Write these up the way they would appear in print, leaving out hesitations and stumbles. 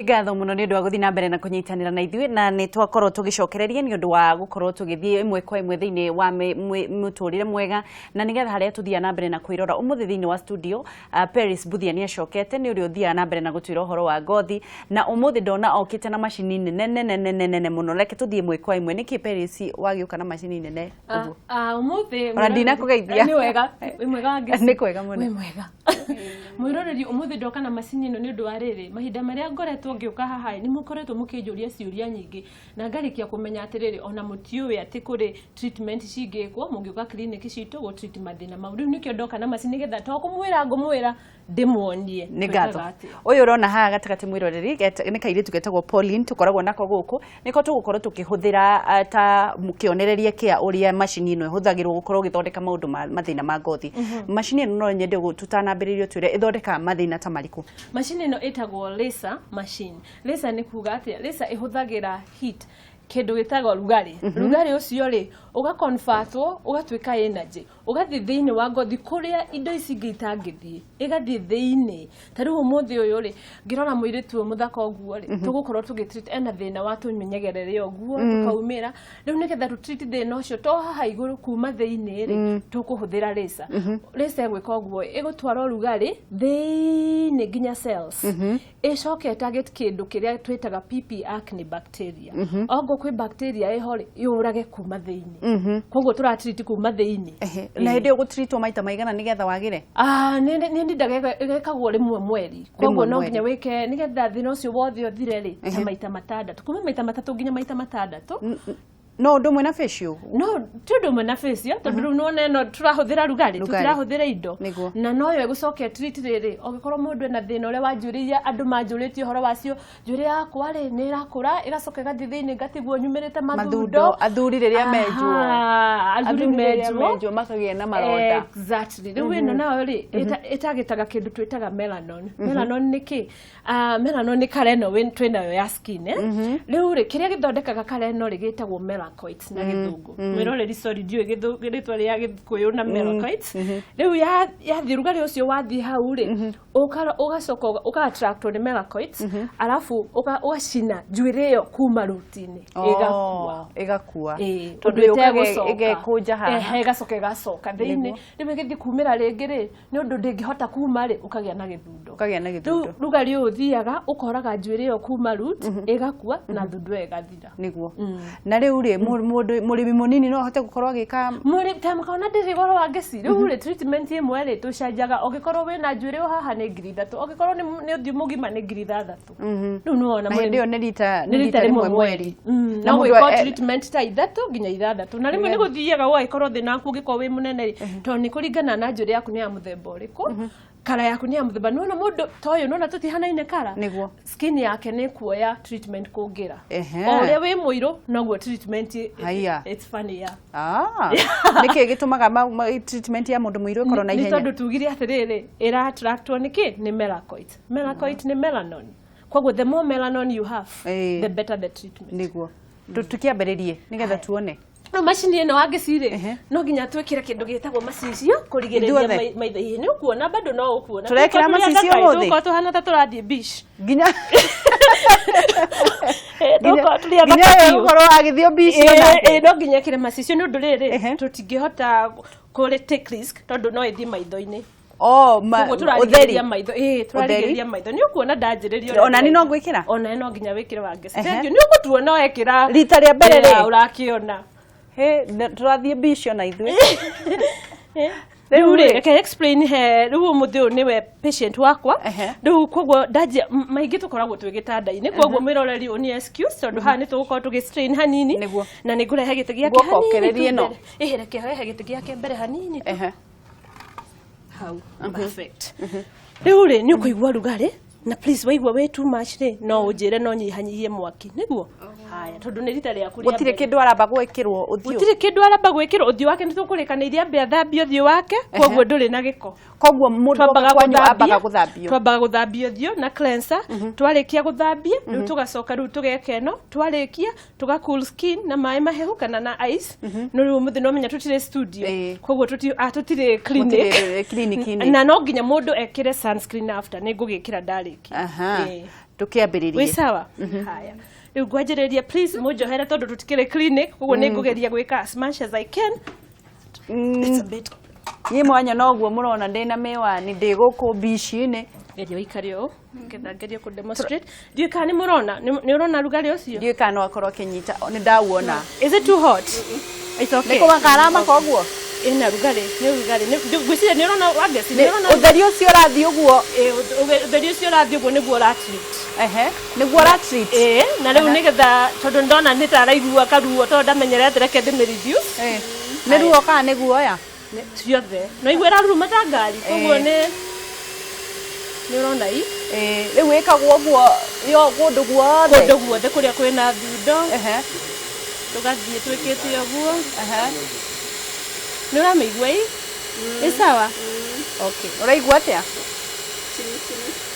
Ngatho muno nĩ ũndũ wa gũthiĩ na mbere na kũnyitanĩra na ithuĩ, na nĩ twakorwo tũgĩcokereria nĩ ũndũ wa gũkorwo tũgĩthiĩ ĩmwe kwa ĩmwe thĩinĩ wa mũtũrĩre mwega, na nĩgetha harĩa tũthiaga na mbere na kwĩrora ũmũthĩ thĩinĩ wa studio. Peris Mbuthia nĩ acokete, nĩ ũrĩa ũthiaga na mbere na gũtwĩra ũhoro wa ngothi, na ũmũthĩ ndona okĩte na macini nene nene nene nene mũno. Reke tũthiĩ ĩmwe kwa ĩmwe. Nĩkĩ, Peris, wagĩũka na macini nene ũguo? Ũmũthĩ Ona ndinakũgeithia. Nĩ wega, wĩ mwega, Wangeci? Nĩ kwega mũno. Wĩ mwega, mwĩroreri. Ũmũthĩ ndoka na macini ĩno nĩ ũndũ wa rĩrĩ, mahinda marĩa ngoretwo ngĩũka haha nĩ mũkoretwo mũkĩnjũria ciũria nyingĩ, na ngarĩkia kũmenya atĩrĩrĩ, ona mũtiũĩ atĩ kũrĩ treatment cingĩkwo mũngĩũka clinic citũ gũ treat mathĩna mau. Rĩu nĩkĩo ndoka na macini, nĩgetha to kũmwĩra ngũmwĩra, ndĩmuonie. Nĩ ngatho. Twĩkaga atĩa. Ũyũ ũrona haha gatagatĩ, mwĩroreri, nĩ kairĩtu getagwo Pauline tũkoragwo nako gũkũ. Nĩko tũgũkorwo tũkĩhũthĩra ta kĩonereria kĩa ũrĩa macini ĩno ĩhũthagĩrwo gũkorwo ũgĩthondeka maũndũ ma mathĩna ma ngothi. Macini ĩno, no nyende tũtanambĩrĩrio twĩre ĩthondekaga mathĩna ta marĩkũ? Macini ĩno ĩtagwo laser machine. Laser nĩ kuga atĩa? Laser ĩhũthagĩra heat, kĩndũ gĩtagwo rugarĩ. Rugarĩ ũcio rĩ, ũgaconvertwo ũgatuĩka energy, ũgathiĩ thĩinĩ wa ngothi kũrĩa indo ici ingĩ itangĩthiĩ, ĩgathiĩ thĩinĩ. Ta rĩu ũmũthĩ ũyũ rĩ, ngĩrora mũirĩtu ũyũ mũthaka ũguo rĩ, tũgũkorwo tũgĩtreat ena thĩna wa tũmenyegerere ũguo tũkaumĩra. Rĩu nĩgetha tũtreat thĩna ũcio to haha igũrũ, kuma thĩinĩ rĩ, tũkũhũthĩra laser. Laser ĩgwĩka ũguo, ĩgũtwara ũrugarĩ thĩinĩ nginya cells, ĩcoke target kĩndũ kĩrĩa twĩtaga PP acne bacteria. Ongo kwĩ bacteria ĩho rĩ, yũrage kuma thĩinĩ. Koguo tũratreat kuma thĩinĩ. Na hĩndĩ ĩyo gũtreatwo maita maigana nĩgetha wagĩre? Ah, nĩ ndindaga ĩgekagwo rĩmwe mweri. Koguo no mweri. Nginya wĩke nĩgetha thĩna ũcio wothe ũthire rĩ, ta maita 6, kuma maita 3 nginya maita 6. No ũndũ ũmwe na facial? No ti ũndũ ũmwe na facial, tondũ rĩu nĩwona ĩno tũrahũthĩra rugarĩ. Rugarĩ. Tũtirahũthĩra indo. Na noyo ĩgũcoka treat rĩrĩ, ũngĩkorwo mũndũ ena thĩna ũrĩa wanjũrĩire, andũ manjũrĩtie ũhoro wacio, njuĩrĩ yakwa rĩ, nĩ ĩrakũra ĩgacoka ĩgathiĩ thĩinĩ, ngatigwo nyumĩrĩte mathundo. Mathundo. Athuri rĩrĩa menjwo. Aha, athuri Athuri rĩrĩa menjwo. Menjwo makagĩa na maronda. Exactly. Rĩu ĩno nayo rĩ, ĩtagĩtaga kĩndũ twĩtaga melanin. Melanin nĩ kĩ? Ah, melanin nĩ colour ĩno twĩnayo ya skin, eh? Rĩu rĩ, kĩrĩa gĩthondekaga colour ĩno rĩ, gĩtagwo melanocytes na Gĩthũngũ. Mwĩroreri, sorry, ndiũĩ rĩtwa rĩa Gĩkũyũ na melanocytes. Rĩu yathiĩ, rugarĩ ũcio wathiĩ hau rĩ, ũgacoka ũka attractwo nĩ melanocytes, arabu ũgacina njuĩrĩ ĩyo kuma root-inĩ, ĩgakua. Oh, ĩgakua. Ĩĩ, tondũ ũndũ yũkaga ĩtegũcoka. ĩgekũnja haha. Ehe, ĩgacoka ĩgacoka thĩinĩ. Rĩu ĩgĩthiĩ kumĩra rĩngĩ rĩ, nĩ ũndũ ndĩngĩhota kuma rĩ, ũkagĩa na gĩthundo. Ũkagĩa na Rĩu gĩthundo. rugarĩ ũyũ ũthiaga ũkoraga njuĩrĩ ĩyo kuma root, ĩgakua na thundo ĩyo ĩgathira. Nĩguo. Na rĩu rĩ, mũndũ mũrĩmi mũnini no ahote gũkorwo agĩka? Mũrĩ ta makona ndĩrĩ goro wa ngeci. Rĩu rĩ, treatment ĩmwe rĩ, tũcanjaga, ũngĩkorwo wĩna njuĩrĩ o haha nĩ 3000, ũngĩkorwo nĩ ũthiũ mũgima nĩ 6000. Rĩu nĩwona Na hĩndĩ ĩyo nĩ rita nĩ rita rĩmwe mweri. Na No mũndũ gwĩka treatment ta 3 nginya 6, na rĩmwe nĩ gũthiaga ũgagĩkorwo thĩna waku ũngĩkorwo wĩ mũnene rĩ, tondũ nĩ kũringana na njuĩrĩ yaku nĩ ya mũthemba ũrĩkũ, colour yaku nĩ ya mũthemba. Nĩwona mũndũ ta ũyũ, nĩwona tũtihanaine colour. Skin yake nĩ kuoya treatment kũngĩra. O ũrĩa wĩ mũirũ noguo treatment Haiya. It's funny, yeah. Ah, nĩkĩ gĩtũmaga treatment ya mũndũ mũirũ ĩkorwo na Nĩ ihenya? Tondũ tugire atĩrĩrĩ, ĩra attractwo nĩ kĩ? Nĩ melanocytes. Melanocyte nĩ melanin. Koguo the more melanin you have, the better the treatment. Nĩguo. Tũkĩambĩrĩrie nĩgetha tuone. Rĩu macini ĩno wangĩcirĩ, no nginya twĩkĩre kĩndũ gĩtagwo macicio kũrigĩrĩria Ithuothe? Maitho. Ĩĩ, nĩ ũkuona, bado no ũkuona. Tũrekĩra macicio ũmũthĩ? Tũkorwo tũhana ta tũrathiĩ beach. Nginya Tũkorwo tũrĩ nginya athaka we biũ. gũkorwo agĩthiĩ beach onake. Ĩĩ, no nginya ĩkĩre macicio nĩ ũndũ rĩrĩ, tũtingĩhota kũrĩ take risk tondũ no ĩthiĩ maitho-inĩ. Oh, ma, Koguo ũtheri. tũrarigĩrĩria maitho. Ĩĩ, tũrarigĩrĩria maitho. Nĩ ũkuona ndanjĩrĩria ũrĩa Ona niĩ no ndĩreka. ngwĩkĩra? Ona no nginya wĩkĩre, Wangeci. Thank you. Nĩ ũgũtuona wekĩra. Rita rĩa mbere rĩ? Ũrakĩona. Hĩ, tũrathiĩ beach ona ithuĩ. Rĩu rĩ, reke explain he rĩu ũmũthĩ ũyũ nĩwe patient wakwa. Rĩu koguo ndanjia maingĩ tũkoragwo twĩ gĩtanda-inĩ, koguo mwĩroreri ũni excuse tondũ haha nĩ tũgũkorwo tũgĩ strain hanini. Na nĩ ngũrehe gĩtĩ gĩake Guoko hanini tu ũkĩrĩrie ĩno. mbere. Ĩhĩ, reke rehe gĩtĩ gĩake mbere hanini tu. Hau, perfect. Rĩu rĩ, nĩ ũkũigua rugarĩ, na please, waigua wĩ too much rĩ, no ũnjĩre, no nyihanyihie mwaki nĩguo. Haya, tondũ nĩ rita rĩaku rĩa Gũtirĩ mbere. kĩndũ aramba gwĩkĩrwo ũthiũ? Gũtirĩ kĩndũ aramba gwĩkĩrwo ũthiũ wake. Nĩ tũkũrĩkanĩirie ambe athambie ũthiũ wake, koguo ndũrĩ na gĩko. Koguo mũndũ Twambaga oka kwanyu gũthambia- ambaga gũthambio? Twambaga gũthambia ũthiũ na cleanser. Twarĩkia gũthambia, rĩu tũgacoka rĩu tũgeka ĩno. Twarĩkia, tũga cool skin na maĩ mahehu kana na ice. No rĩu ũmũthĩ no menya tũtirĩ studio, koguo tũtirĩ clinic. Mũtirĩ clinic-inĩ. Na no nginya mũndũ ekĩre sunscreen after. Nĩ ngũgĩkĩra ndarĩkia. Tũkĩambĩrĩrie. Wĩ sawa? Haya, rĩu ngwanjĩrĩria. Please mũnjohere tondũ tũtikĩrĩ clinic, koguo nĩ ngũgeria gwĩka as much as I can. It's a bit Niĩ mwanya noguo mũrona ndĩna mĩwani, ndĩ gũkũ mbici-inĩ. Geria ũikare ũũ nĩgetha ngerie kũ demonstrate. Ndiũĩ kana nĩ mũrona, nĩ ũrona rugarĩ ũcio? Ndiũĩ kana no akorwo akĩnyita. Nĩ ndawona. Is it too hot? It's okay. Nĩ kũmaka aramaka ũguo. Ĩna rugarĩ, nĩ rugarĩ. Ngwĩciria nĩ ũrona, Wangeci, nĩ ũrona. Ũtheri ũcio ũrathiĩ ũguo. Ĩ, ũtheri ũcio ũrathiĩ ũguo nĩguo ũratreat. Ehe, nĩguo ũratreat. Ĩĩ, na rĩu nĩgetha, tondũ ndona nĩ ta araigua karuo, tondũ ndamenyerete, reke ndĩmĩ reduce. Nĩ ruo kana nĩ guoya? Ciothe no igua ĩraruruma ta ngari, koguo nĩ ũrona i. Rĩu ĩkagwo ũguo yo kũndũ guothe? Kũndũ guothe kũrĩa kwĩna thundo. Tũgathiĩ twĩkĩte ũguo. Nĩ ũramĩigua ĩ? Ĩ sawa? Okay. Ũraigua atĩa?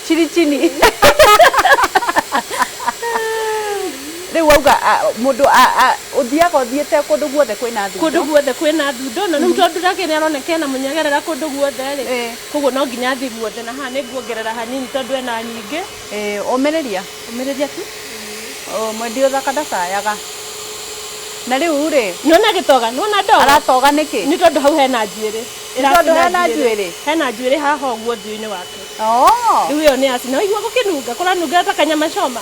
Chini chini. Rĩu wauga mũndũ ũthiaga ũthiĩte kũndũ guothe kwĩna thundo? Kũndũ guothe kwĩna thundo, na rĩu tondũ ndake nĩ aroneka ena mũnyegerera kũndũ guothe rĩ, koguo no nginya athiĩ guothe. Na haha nĩ nguongerera hanini tondũ ena nyingĩ. Ũmĩrĩria. Ũmĩrĩria tu. Mwendi ũthaka ndacayaga. Na rĩu rĩ, Nĩwona gĩtoga? Nĩwona ndogo? Aratoga nĩkĩ? Nĩ tondũ hau hena njuĩrĩ. Nĩ tondũ Ĩracina. Hena njuĩrĩ? Hena njuĩrĩ haha ũguo ũthiũ-inĩ wake. Oh. Rĩu ĩyo nĩ acina. Waigua gũkĩnunga? Kũranunga ta kanyama choma.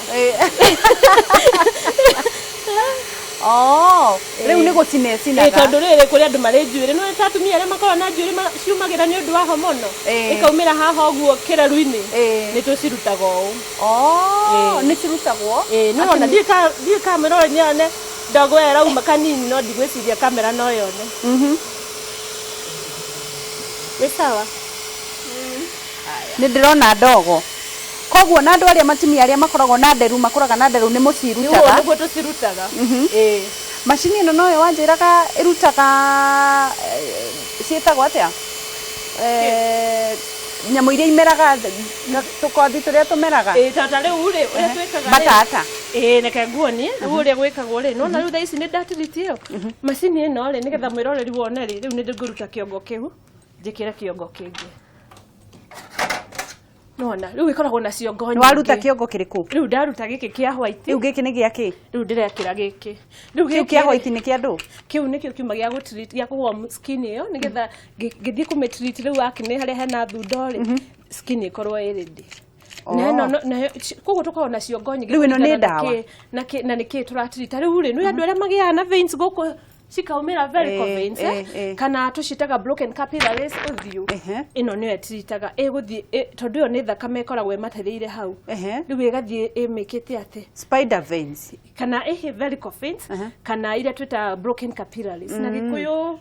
Oh, rĩu nĩ gũcina ĩcinaga. Tondũ rĩrĩ, kũrĩ andũ marĩ njuĩrĩ, nĩ ta atumia arĩa makoragwo na njuĩrĩ ciumagĩra nĩ ũndũ wa hormonal, ĩkaumĩra haha ũguo kĩreru-inĩ, nĩ tũcirutaga ũũ. Oh, nĩ cirutagwo? Ĩĩ, nĩ ũrona, ndiũĩ kana mwĩroreri nĩ one ndogo ĩyo ĩrauma kanini, no ndigwĩciria kamera no yone. Wĩ sawa? Nĩ ndĩrona ndogo. Koguo na andũ arĩa matumia arĩa makoragwo na nderu, makũraga na nderu, nĩ Nĩguo. Mũcirutaga? Nĩguo tũcirutaga, ĩĩ. Macini ĩno noyo wanjĩraga ĩrutaga ciĩtagwo atĩa? Nyamũ iria imeraga, tũkothi tũrĩa tũmeraga? Ĩĩ, ta rĩu rĩ, ũrĩa twĩkaga rĩ, Matata. Ĩĩ, reke nguonie rĩu ũrĩa gwĩkagwo rĩ. Nona rĩu thaa ici nĩ ndatiriti ĩyo macini ĩno rĩ, nĩgetha mwĩroreri wone rĩ. Rĩu nĩ ngũruta kĩongo kĩu, njĩkĩre kĩongo kĩngĩ. Nona rĩu ĩkoragwo na ciongo Nĩ waruta nyingĩ. Kĩongo kĩrĩkũ? Rĩu ndaruta gĩkĩ kĩa white. Rĩu gĩkĩ nĩ gĩa kĩ? Rĩu ndĩrekĩra gĩkĩ rĩu. Kĩu Gĩkĩ kĩa rĩ, white nĩ kĩa ndũ? Kĩu nĩkĩo kiuma gĩa gũtreat, gĩa kũwarm skin ĩyo, nĩgetha ngĩthiĩ kũmĩtreat rĩu acne harĩa hena thundo rĩ, skin ĩkorwo ĩ ready. Na ĩno nayo koguo tũkoragwo na ciongo nyingĩ Rĩu ĩno nĩ kũringana na ndawa? na nĩkĩ tũratirita. Rĩu rĩ, nĩ andũ arĩa magĩaga na veins gũkũ cikaumĩra, varicose veins, kana tũciĩtaga broken capillaries ũthiũ. Ĩno nĩyo ĩtiritaga, ĩgũthiĩ tondũ ĩyo nĩ thakame ĩkoragwo ĩmatarĩire hau. Rĩu ĩgathiĩ ĩmĩkĩte atĩ Spider veins. Kana ĩhĩ, varicose veins, kana iria twĩtaga broken capillaries na Gĩkũyũ,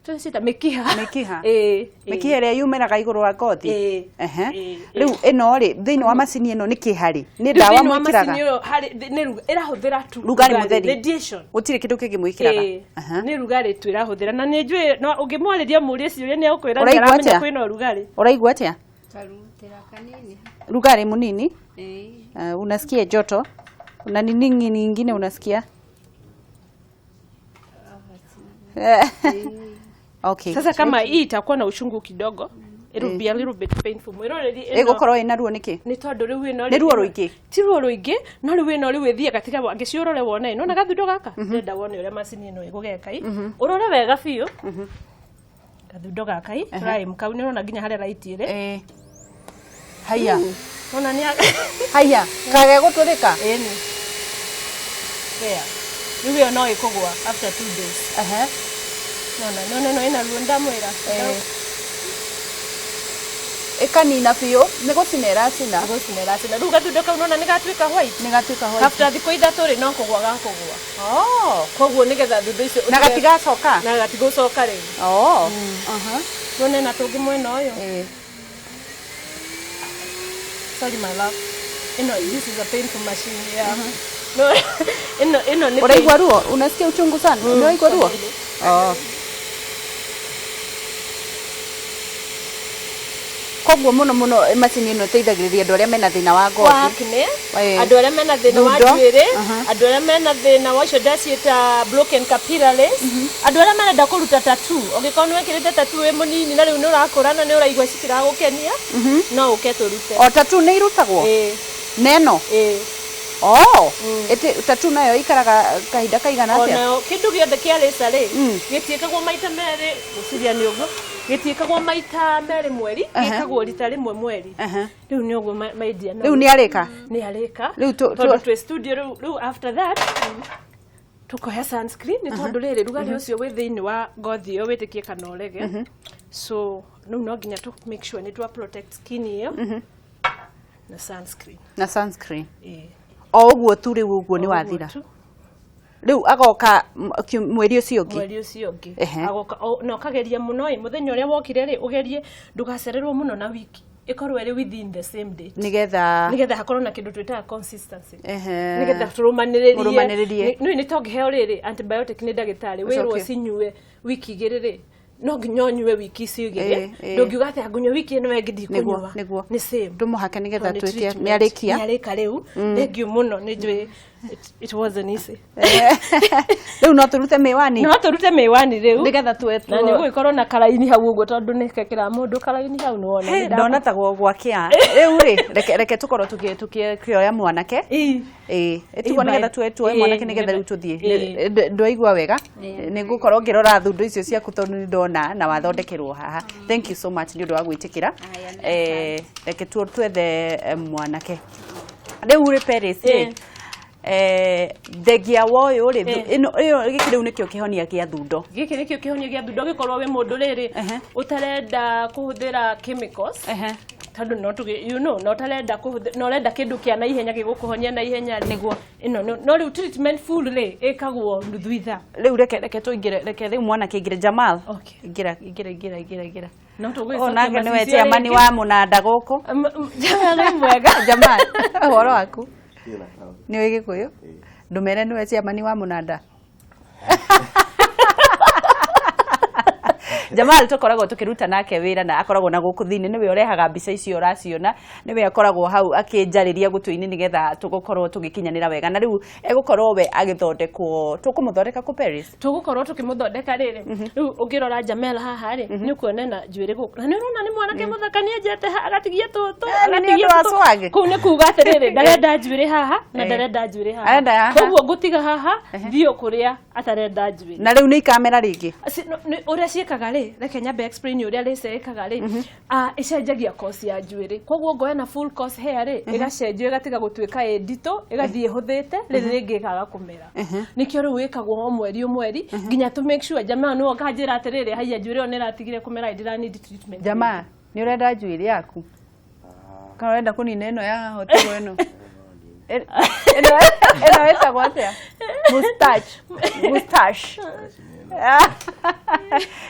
tũciĩta mĩkiha. Mĩkiha. Ĩĩ. Mĩkiha ĩrĩa yumĩraga igũrũ wa ngothi. Ĩĩ. Ĩĩ. Rĩu ĩno rĩ, thĩinĩ wa macini ĩno nĩ kĩ harĩ? Nĩ Rĩu ndawa thĩinĩ wa mwĩkĩraga? macini ĩyo harĩ nĩ ĩrahũthĩra tu Rugarĩ mũtheri. Radiation. Gũtirĩ kĩndũ kĩngĩ mwĩkĩraga? Ĩĩ. Nĩ rugarĩ tu ĩrahũthĩra, na nĩ njũĩ no ũngĩmwarĩria mũrie ciũria nĩ egũkwĩra nĩ Ũraigua aramenya atĩa? kwĩna ũrugarĩ. Ũraigua atĩa? Karutĩra kanini. Rugarĩ mũnini. Ĩĩ. Unasikia joto na ni nini nyingine unasikia? Okay. Sasa kama hii itakuwa na uchungu kidogo, it will be a little bit painful mwĩroreri ĩno. Ĩgũkorwo ĩna ruo nĩkĩ? Nĩ tondũ rĩu ĩno Nĩ ruo rũingĩ? Ti ruo rũingĩ, no rĩu ĩno rĩu ĩthiĩ gatiga ngĩciũrore wone. Nona gathundo gaka, ndĩrenda wone ũrĩa macini ĩno ĩgũgeka i. Ũrore wega biũ gathundo gaka i tũraĩ kau, nĩ ũrona nginya harĩa light ĩrĩ. Haya. Nona nĩ Haya, kage gũtũrĩka. Ĩni, there, rĩu ĩyo no ĩkũgwa after 2 days. Nona, nona ĩno ĩna ruo, ndamwĩra. Ĩkanina biũ, nĩ gũcina ĩracina. Gũcina ĩracina. Rĩu gathundo kau nona nĩ gatuĩka white. Nĩ gatuĩka white. After thikũ 3 rĩ, no kũgwa gakũgwa. Oh. Koguo nĩgetha thundo icio Na gatigacoka? Na gatigũcoka rĩu. Oh. Aha. Tuone na tũngĩ mwena ũyũ. Sorry, my love, ĩno, this is a painful machine, yeah. No, ĩno nĩ Ũraigua ruo? Unasikia uchungu sana? Unaigua ruo? Oh. Koguo mũno mũno macini ĩno ĩteithagĩrĩria andũ arĩa mena thĩna wa wa ngothi. Acne, Ĩĩ. andũ arĩa mena thĩna wa Thundo. njuĩrĩ, andũ arĩa mena thĩna wa icio ndaciĩta broken capillaries, andũ arĩa marenda kũruta tattoo. Ũngĩkorwo nĩ wekĩrĩte tattoo wĩ mũnini na rĩu nĩ ũrakũra na nĩ ũraigua citiragũkenia, no ũke tũrute. O tattoo nĩ irutagwo? Ĩĩ. Neno. Ĩĩ. Oh, ĩtĩ tattoo nayo ikaraga kahinda kaigana atĩa? Onayo kĩndũ gĩothe kĩa laser rĩ, gĩtiĩkagwo maita merĩ, ngwĩciria nĩ ũguo, gĩtiĩkagwo maita merĩ mweri, gĩkagwo rita rĩmwe mweri. Rĩu nĩ ũguo, my dear, Rĩu nĩ arĩka. Nĩ arĩka. Rĩu tondũ twĩ studio rĩu, rĩu after that tũkoya sunscreen, nĩ tondũ rĩrĩ rugarĩ ũcio wĩ thĩinĩ wa ngothi ĩyo, wĩtĩkie kana ũrege, so rĩu no nginya tũ make sure nĩ twa protect skin ĩyo na sunscreen. Na sunscreen. Ĩĩ. O ũguo tu rĩu, ũguo nĩ O ũguo wathira. tu. Rĩu agoka mweri ũcio ũngĩ. Mweri ũcio ũngĩ. Ehe. Agoka na ũkageria mũno ĩ, mũthenya ũrĩa wokire rĩ, ũgerie ndũgacererwo mũno na wiki, ĩkorwo ĩrĩ within the same date, Nĩgetha nĩgetha hakorwo na kĩndũ twĩtaga consistency, nĩgetha tũrũmanĩrĩrie. Mũrũmanĩrĩrie. Nĩ tongĩheo rĩrĩ antibiotic nĩ ndagĩtarĩ, wĩrwo Ũcoke. cinyue wiki 2 rĩ, no nginya ũnyue wiki icio 2. Ĩ, ĩ. Ndũngiuga atĩ ngũnyua wiki ĩno ĩngĩ ndikũnyua. Nĩguo. Nĩ same. Tũmũhake nĩgetha Tondũ nĩ twĩke treatment. nĩ arĩkia. Nĩ arĩka rĩu. Thank you mũno, nĩ njũĩ it wasn't easy. Rĩu no tũrute mĩwani? No tũrute mĩwani rĩu. Nĩgetha twe Na nĩ gũgĩkorwo na karaini hau ũguo, tondũ nĩ gekĩra mũndũ karaini hau, nĩ wona nĩ Ndona ta gwakĩa rĩu rĩ, reke tũkorwo tukĩoya mwanake. Ĩ. Ĩĩ, ĩtiguo, Ĩ, nĩgetha tuoe mwanake, nĩgetha rĩu tũthiĩ. Ndwaigua wega, nĩ ngũkorwo ngĩrora thundo icio ciaku, tondũ nĩ ndona na wathondekerwo haha. Thank you so much nĩ ũndũ wa gwĩtĩkĩra. Haya, nĩ Reke twethe mwanake rĩu rĩ, Paris rĩ. Thengia wa ũyũ rĩ, ĩno ĩyo, gĩkĩ rĩu nĩkĩo kĩhonia gĩa thundo? Gĩkĩ nĩkĩo kĩhonia gĩa thundo. Gĩkorwo wĩ mũndũ rĩrĩ ũtarenda kũhũthĩra chemicals, tondũ no tũgĩ no ũtarenda kũhũthĩra, no ũrenda kĩndũ kĩa naihenya gĩgũkũhonia na ihenya rĩ. Nĩguo. Ĩno no rĩu treatment full rĩ, ĩkagwo nuthu ithaa. Rĩu reke tũingĩre, reke rĩu mwanake aingĩre. Jamal. Okay. Ingĩra, ingĩra, ingĩra, ingĩra, ingĩra. No O tũgũgĩcokia nake nĩwe macicio chairman rĩngĩ. wa mũnanda gũkũ. Jamal nĩ mwega. Jamal, ũhoro waku? Nĩ wĩ Gĩkũyũ ndũmere, nĩwe chairman wa mũnanda. Jamal tũkoragwo tũkĩruta nake wĩra na akoragwo na gũkũ thĩinĩ, nĩwe ũrehaga mbica icio ũraciona, nĩwe akoragwo hau akĩnjarĩria gũtũ-inĩ nĩgetha tũgũkorwo tũgĩkinyanĩra wega, na rĩu egũkorwo we agĩthondekwo, tũkũmũthondeka kũ, Paris? Tũgũkorwo tũkĩmũthondeka rĩrĩ, rĩu ũngĩrora Jamel haha rĩ, nĩ ũkuona ena njuĩrĩ gũkũ, na nĩ ũrona nĩ mwanake mũthaka, nĩ enjete agatigia tũtũ. Eh, nĩ Agatigia ũndũ wa tũtũ. swag. Kũu nĩ kuga atĩrĩrĩ, ndarenda njuĩrĩ haha na ndarenda njuĩrĩ haha. Arenda haha. Koguo ngũtiga haha, thiĩ kũrĩa atarenda njuĩrĩ. Na rĩu nĩ ikamera rĩngĩ? No, ũrĩa ciĩkaga rĩ, reke nyambe explain ũrĩa laser ĩkaga rĩ. Ĩcenjagia course ya njuĩrĩ, koguo ngoya na full course hair rĩ, ĩgacenjio, ĩgatiga gũtuĩka ĩ nditũ, ĩgathiĩ ĩhũthĩte, rĩrĩ rĩngĩ ĩkaga kũmera. Nĩkĩo rĩu ĩkagwo o mweri o mweri, nginya to make sure jamaa nĩwe ũkanjĩra atĩrĩrĩ, haiya, njuĩrĩ ĩyo nĩ ĩratigire kũmera, ndĩra need treatment. Jamaa, nĩ ũrenda njuĩrĩ yaku kana ũrenda kũnina ĩno ya haha ũtigwo ĩno? Ĩno ĩtagwo atĩa? Mustache, mustache.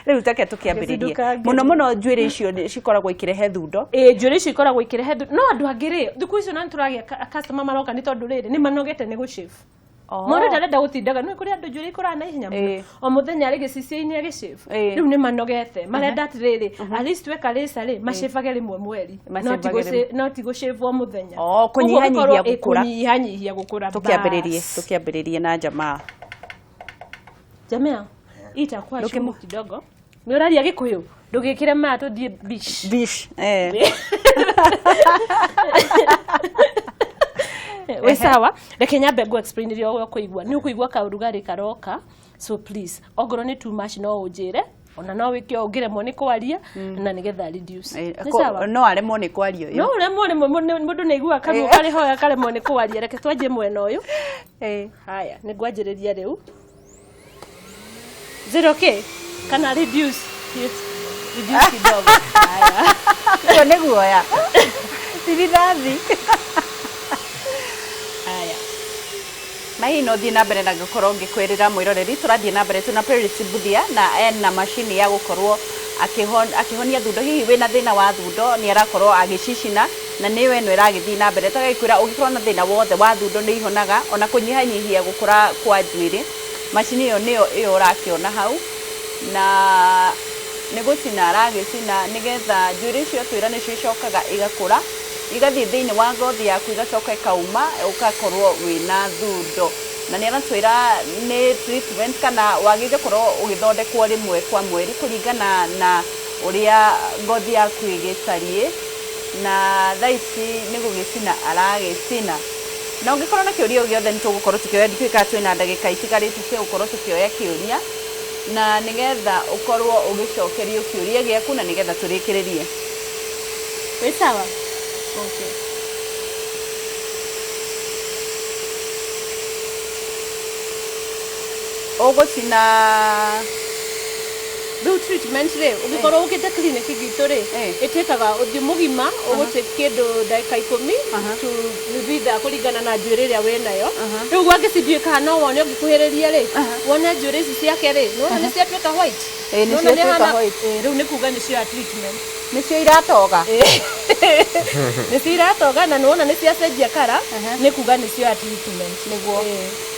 Rĩu take tũkĩambĩrĩrie. Ndũkangerie. Mũno mũno njuĩrĩ icio cikoragwo ikĩrehe thundo. Ĩ, njuĩrĩ icio ikoragwo ikĩrehe no andũ angĩ rĩ, thikũ icio na nĩtũragĩa customer maroka nĩ tondũ rĩrĩ nĩ manogete nĩ gũshave. Mũndũ ndarenda gũtindaga, nĩ kũrĩ andũ njuĩrĩ ikũraga na ihenya mũno, o mũthenya arĩ gĩcicio-inĩ agĩshave. Rĩu nĩ manogete, marenda atĩrĩrĩ, at least weka laser rĩ, macĩbage rĩmwe mweri, no ti Macĩbage rĩmwe. no ti gũshave o mũthenya. Oh, Koguo kũnyihanyihia gũkorwo- ĩ, gũkũra. Kũnyihanyihia gũkũra. Tũkĩambĩrĩrie. Bas. Tũkĩambĩrĩrie na jamaa. Jamea, hii itakuwa Ndũkĩmũ- chungu kidogo. Nĩ ũraria Gĩkũyũ, ndũgĩkĩre maya tũthiĩ beach. Bish, eh. Wĩ sawa, reke nyambe ngũ explain rĩrĩa ũkũigua, nĩ ũkũigua kaũrugarĩ karoka, so please, ongorwo nĩ too much no ũnjĩre, ona no wĩke ũngĩremwo nĩ kwaria na nĩgetha reduce. Nĩ sawa. No aremwo nĩ kwaria No ũyũ. ũremwo rĩmwe, mũndũ nĩ aiguaga kanua karĩ hoya, karemwo nĩ kwaria. Reke twanjie mwena ũyũ. Haya, nĩ ngwanjĩrĩria rĩu. Is it okay kana reduce it? Reduce kidogo. Haya. Ũyũ nĩ guoya, ti rithathi. Haya. Na hihi no thiĩ na mbere na gũkorwo ngĩkwĩrĩra mwĩroreri, tũrathiĩ na mbere tuna Paris Buthia na ena macini ya gũkorwo akĩhonia thundo. Hihi wĩna thĩna wa thundo, nĩ arakorwo agĩcicina na nĩyo ĩno ĩragĩthiĩ na mbere. Tũgagĩkwĩra ũngĩkorwo na thĩna wothe wa thundo, nĩ ihonaga, ona kũnyihanyihia gũkũra kwa njuĩrĩ. Macini ĩyo nĩyo ĩyo ũrakĩona hau, na nĩ gũcina aragĩcina nĩgetha njuĩrĩ icio twĩra nĩcio icokaga igakũra, igathiĩ thĩinĩ wa ngothi yaku, igacoka ikauma, ũgakorwo wĩna thundo. Na nĩ aratwĩra nĩ treatment kana wagĩrĩire gũkorwo ũgĩthondekwo rĩmwe kwa mweri kũringana na ũrĩa ngothi yaku ĩgĩtariĩ. Na thaa ici nĩ gũgĩcina aragĩcina. Na ũngĩkorwo na kĩũria o gĩothe nĩ tũgũkorwo tũkĩoya, ndikĩũĩ kana twĩna ndagĩka itigarĩte cia gũkorwo tũkĩoya kĩũria na nĩgetha ũkorwo ũgĩcokerio kĩũria gĩaku na nĩgetha tũrĩkĩrĩrie. Wĩ sawa? Okay. Ũgũcina. Rĩu treatment rĩ, ũngĩkorwo ũkĩte clinic gitũ rĩ, ĩtuĩkaga ũthiũ mũgima ũgũtake kĩndũ ndagĩka 10 to nuthu ithaa kũringana na njuĩrĩ ĩrĩa wĩnayo. Rĩu gwake cindiũĩ kana no wone ũngĩkuhĩrĩria rĩ, wone njuĩrĩ ici ciake rĩ, nĩwona nĩ ciatuĩka white. Ĩĩ, nĩ Nĩwona nĩ ciatuĩka hana- white. Ĩĩ, rĩu nĩ kuga nĩ cioya treatment. Nĩcio iratoga. Nĩ ciratoga na nĩwona nĩ ciacenjia kara, nĩ kuga nĩ cioya treatment. Nĩguo.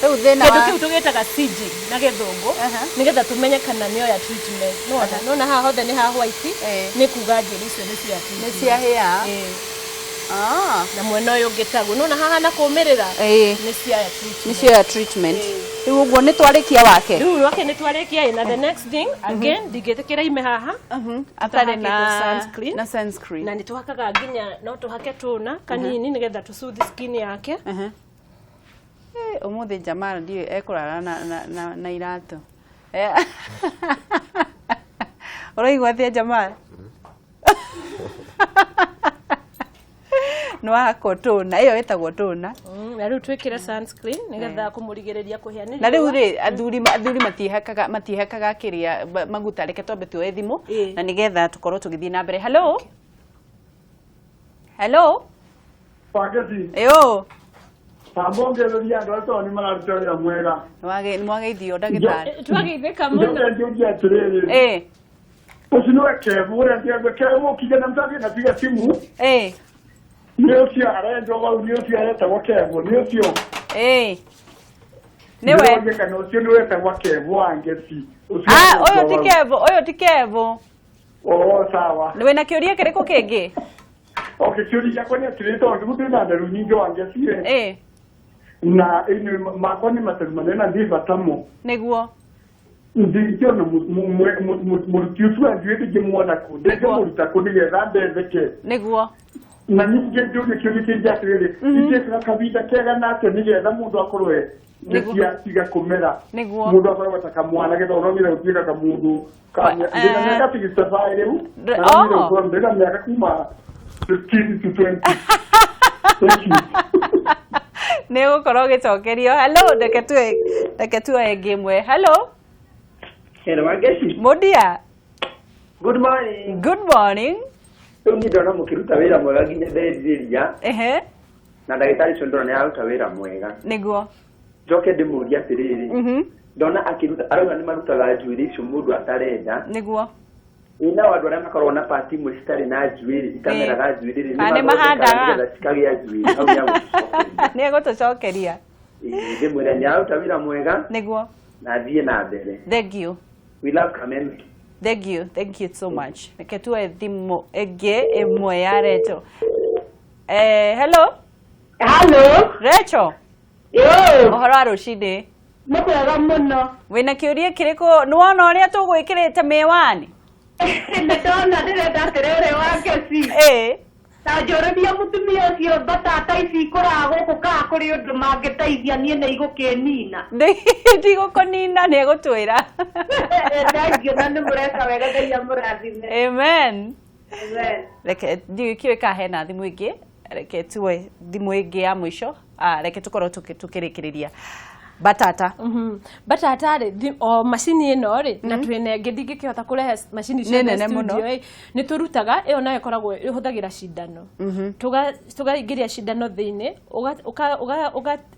Rĩu thĩna Kĩndũ wa kĩu tũgĩtaga CG na gĩthũngũ, nĩgetha tũmenye kana nĩoya treatment. Nĩwona, nĩwona haha hothe nĩ ha white, nĩ kuga njuĩrĩ icio nĩ cia nĩ treatment. ciahĩa. Ĩĩ. Ah. Na mwena ũyũ ũngĩ taguo, nĩwona haha na kũmĩrĩra, nĩ cioya treatment. Nĩ cioya treatment. Rĩu ũguo nĩ twarĩkia wake. Rĩu wake nĩ twarĩkia ĩ, na the next thing again ndingĩtĩkĩra ime haha Atarĩ na tũhakĩte sunscreen. Na sunscreen. Na nĩ tũhakaga nginya no tũhake tũna kanini nĩgetha tũsoothe skin yake. Ũmũthĩ Jamal ndiũĩ ekũrara na iratũ. Ũraigua atĩa Jamal? Nĩ wahakwo tũna, ĩyo ĩtagwo tũna. Na rĩu twĩkĩre sunscreen nĩgetha kũmũrigĩrĩria kũhĩa nĩ Na rĩu riũa. rĩ, athuri matihakaga kĩrĩa maguta, reke twambe tuoe thimũ na nĩgetha tũkorwo tũgĩthiĩ na mbere. Hello? Hello? Wangeci. Ĩyo. Tambongereria andũ acio nĩ mararuta wĩra mwega. Nĩ mwageithio ndagĩtarĩ. Twageithĩka mũno. Njoke njũrie atĩrĩrĩ. Ũcio nĩwe Kevu ũrĩa ndĩraigua Kevu kijana msafi anapiga simu. Nĩ ũcio arenjwo hau, nĩ ũcio aretagwo Kevu, nĩ ũcio. Nĩwe. Ndĩroria kana ũcio nĩ wetagwo Kevu Wangeci. Ũcio Ah, arenjwo ũyũ ti hau. Kevu, ũyũ ti Kevu. Oh, sawa. Wĩna kĩũria kĩrĩkũ kĩngĩ? Okay, kĩũria gĩakwa nĩ atĩrĩrĩ, tondũ ndĩ na nderu nyingĩ Wangeci rĩ. Na ĩnĩ makwa nĩ materu manene na ndĩ bata mo. Nĩguo. Ndingĩona mũruti ũcio wa njuĩrĩ ndingĩmuona kũ, ndingĩmũruta kũ nĩgetha ndetheke. Nĩguo. Na ningĩ njũrie kĩũria kĩngĩ atĩrĩrĩ, ingĩkaga kahinda kega na atĩa nĩgetha mũndũ akorwo e nĩciatiga kũmera. Nĩguo. Mũndũ akoragwo ta kamwana getha ũromire gũtuĩka kamũndũ. Ndĩna mĩaka 65 rĩu, na ũromire gũkorwo ndĩna mĩaka kuma 15 to 20. Thank you. Nĩ ũgũkorwo ũgĩcokerio. Hello, reke tuoe ĩngĩ ĩmwe. Hello? Hello, Wangeci. Mũndia. Good morning. Good morning. Rĩu niĩ ndona mũkĩruta wĩra mwega nginya nderirĩria. Na ndagĩtarĩ ũcio ndona nĩ araruta wĩra mwega. Nĩguo. Njoke ndĩmũrie atĩrĩrĩ. Ndona akĩruta, arauga nĩ marutaga njuĩrĩ icio mũndũ atarenda. Nĩguo. Ĩ nao andũ arĩa makoragwo na pati imwe citarĩ na njuĩrĩ, itameraga njuĩrĩ rĩ, Kana nĩ nĩ mathondekaga mahandaga? nĩgetha cikagĩa njuĩrĩ. Hau nĩ agũtũcokeria. Nĩ egũtũcokeria. Ĩ, ndĩmwĩre nĩ araruta wĩra mwega. Nĩguo. Na athiĩ na mbere. Thank you. We love Kameme. Thank you. Thank you so much. Reke tuoe thimũ ĩngĩ ĩmwe ya Rachel. Hello? Hello? Rachel? Yo. Ũhoro wa rũcinĩ? Nĩ kwega mũno. Wĩna kĩũria kĩrĩkũ? Nĩ wona ũrĩa tũgwĩkĩrĩte mĩwani? Nĩ ndona, ndĩrenda atĩrĩrĩ Wangeci. Ta njũrĩria mũtumia ũcio mbatata ici ikũraga gũkũ kana kũrĩ ũndũ mangĩteithia niĩ nĩ igũkĩnina. Ndigũkũnina, nĩ egũtwĩra. Thank you, na nĩ mũreka wega, Ngai amũrathime. Amen. Amen. Reke ndiũĩ kĩũĩ kana hena thimũ ĩngĩ, reke tuoe thimũ ĩngĩ ya mũico. Reke tũkorwo tũkĩrĩkĩrĩria. Batata. Batata rĩ, o macini ĩno rĩ, na twĩna ĩngĩ ndingĩkĩhota kũrehe macini Nĩ ciothe nene mũno. studio ĩ, nĩ tũrutaga ĩyo nayo ĩkoragwo ĩhũthagĩra cindano. Tũkaingĩria cindano thĩinĩ,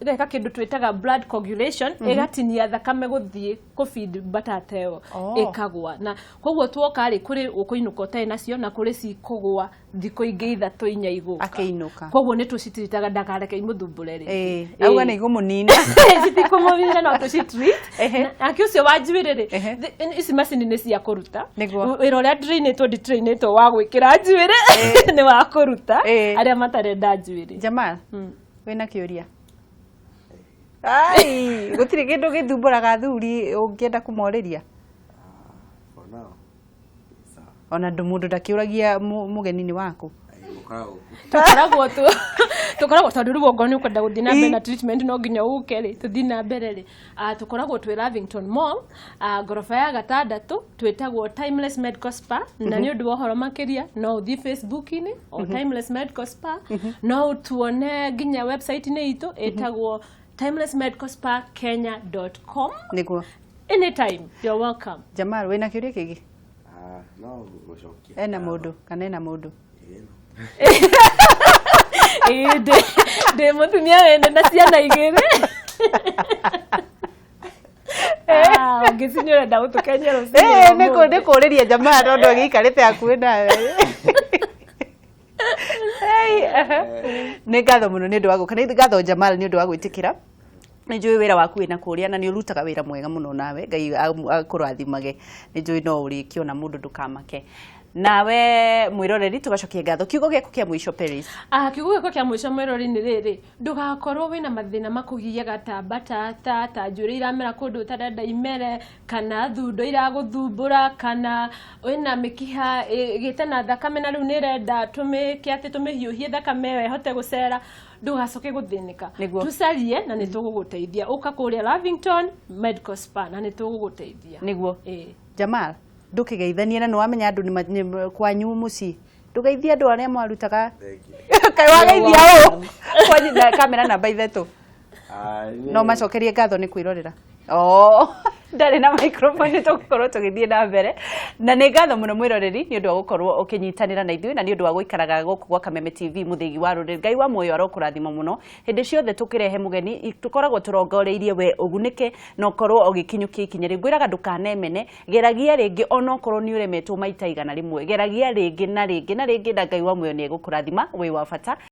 ũgeka kĩndũ twĩtaga blood coagulation, ĩgatinia thakame gũthiĩ kũfeed batata ĩyo, ĩkagwa. Na koguo tuoka rĩ, kũrĩ ũkũinũka ũtarĩ nacio na kũrĩ cikũgwa thikũ ingĩ 3 4 igũka. Akĩinũka. Koguo nĩ tũcitiritaga ndakareke imũthumbũre rĩngĩ. Auga nĩ igũmũnina. Citikũmũnina no tũcitreat. Nake ũcio wa njuĩrĩ rĩ, ici macini nĩ cia kũruta. Wĩra ũrĩa ndirainĩtwo nditirainĩtwo wa gwĩkĩra njuĩrĩ, nĩ wa kũruta arĩa matarenda njuĩrĩ. Jamal, wĩna kĩũria? Ai, gũtirĩ kĩndũ gĩthumbũraga athuri ũngĩenda kũmorĩria? For now. Ona mũndũ ndakĩũragia mũgeni nĩ waku. Tũkoragwo tũkoragwo tondũ rĩu ongorwo nĩ ũkwenda gũthiĩ na mbere na treatment no nginya ũke rĩ, tũthiĩ na mbere rĩ. Tũkoragwo twĩ Lavington Mall, ngoroba ya gatandatũ, twĩtagwo Timeless Medical Spa. Na nĩ ũndũ wa ũhoro makĩria no ũthiĩ Facebook-inĩ o Timeless Medical Spa, no ũtuone nginya website-inĩ itũ ĩtagwo timelessmedicalspakenya.com. Nĩguo. Anytime you're welcome. Jamal, wĩna kĩũria kĩngĩ? No gũcokia. Ena mũndũ kana ena mũndũ? Ĩĩ, ndĩ mũtumia wene na ciana igĩrĩ. Ũngĩci nĩ ũrenda gũtũkenia rũcinĩ. Nĩ kũrĩria Jamal tondũ agĩikarĩte hakuhĩ nawe. Nĩ ngatho mũno nĩ ũndũ wa gũka. Nĩ ngatho Jamal nĩ ũndũ wa gwĩtĩkĩra. Nĩ njũĩ wĩra waku wĩna kũrĩa na nĩ ũrutaga wĩra mwega mũno nawe. Ngai akũrathimage. Nĩ njũĩ no ũrĩkĩona mũndũ ndũkamake. Nawe mwĩroreri tũgacokia ngatho. Kiugo gĩaku kĩa mũico Paris. Kiugo gĩakwa kĩa mũico mwĩroreri nĩ rĩrĩ, ndũgakorwo wĩna mathĩna makũgiaga ta mbatata, ta njuĩrĩ iramera kũndũ ũtarenda imere, kana thundo iragũthumbũra, kana wĩna mĩkiha ĩgĩte na thakame na rĩu nĩ ĩrenda tũmĩke atĩ tũmĩhiũhie thakame ĩyo ĩhote gũcera. Ndũgacoke gũthĩnĩka. Tũcarie na nĩ tũgũgũteithia. Ũka kũrĩa Lavington Medical Spa na nĩ tũgũgũteithia. Nĩguo. Jamal, ndũkĩgeithanie na nĩwamenya andũ nĩ kwanyu mũciĩ. Ndũgeithie andũ arĩa mwarutaga. Kaĩ wageithia ũũ? Kwanyu na kamera namba 3. No macokerie ngatho nĩ kwĩrorera. Ndarĩ na microphone tũgũkorwo tũgĩthiĩ na mbere. Na nĩ ngatho mũno mwĩroreri nĩ ũndũ wa gũkorwo ũkĩnyitanĩra na ithuĩ na nĩ ũndũ wa gũikaraga gũkũ gwa Kameme TV mũthĩgi wa rũrĩrĩ. Ngai wa muoyo arokũrathima mũno. Hĩndĩ ciothe tũkĩrehe mũgeni tũkoragwo tũrongoreirie we ũgunĩke na ũkorwo ũgĩkinyũkia ikinya rĩu. Ngwĩraga ndũkanemene, geragia rĩngĩ onokorwo nĩ ũremetwo maita 100. Geragia rĩngĩ na rĩngĩ na rĩngĩ na Ngai wa muoyo nĩ egũkũrathima. Wĩ wa bata.